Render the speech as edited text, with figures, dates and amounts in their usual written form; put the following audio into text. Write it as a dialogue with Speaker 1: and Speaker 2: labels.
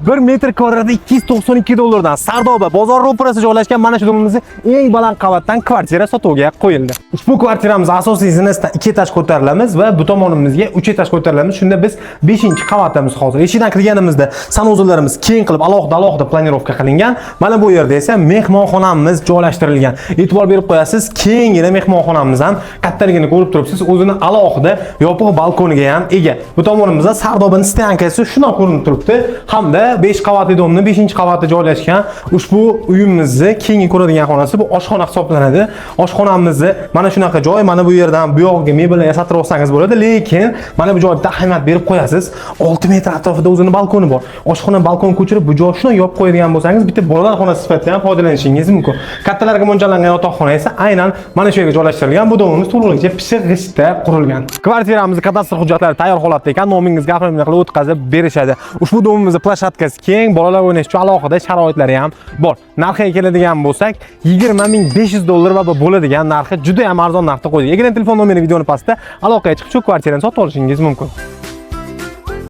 Speaker 1: 1 metr kvadrati 292 dollardan Sardoba bozor ro'parasida joylashgan mana shu domimizni eng baland qavatdan kvartira sotuvga qo'yildi. Ushbu kvartiramiz asosiy zinasidan 2 etaj ko'tarilamiz va bu tomonimizga 3 etaj ko'tarilamiz. Shunda biz 5-qavatdamiz hozir. Eshikdan kirganimizda санузел larimiz keng qilib alohida alohida планировка qilingan. Mana bu yerda esa mehmonxonamiz joylashtirilgan. E'tibor berib qo'yasiz, kenggina mehmonxonamiz ham kattaligini ko'rib turibsiz. O'zini alohida yopiq balkoniga ham ega. Bu tomonimizda Sardobani стоянка si shundoq ko'rinib turibdi. Hamda 5 qavatli domni 5-qavatda joylashgan ushbu uyimizni keyingi ko'radigan xonasi bu oshxona hisoblanadi. Oshxonamizni mana shunaqa joy, mana bu yerdan bu yog'iga mebellar yasatib olsangiz bo'ladi, lekin mana bu joyda ahamiyat berib qo'yasiz. 6 metr atrofida o'zini balkoni bor. Oshxona balkon ko'chirib bu joy shuni yopib qo'yadigan bo'lsangiz, bitta bolalar xonasi sifatida ham foydalanishingiz mumkin. Kattalarga mo'ljallangan yotoqxona esa aynan mana shu yerga joylashtirilgan. Bu domimiz to'lig'icha pishiq g'ishtda qurilgan. Kvartiramiz kadastr hujjatlari tayyor holatda ekan, nomingizga оформление qilib o'tkazib berishadi. Ushbu domimizni площадка si keng, bolalar o'ynash uchun alohida sharoitlari ham bor. Narxiga keladigan bo'lsak, 20 500 dollar va bu bo'ladigan narxi juda ham arzon narxda qo'ydik. Egar telefon nomeri videoni pastda, aloqaga chiqib shu kvartirani sotib olishingiz mumkin.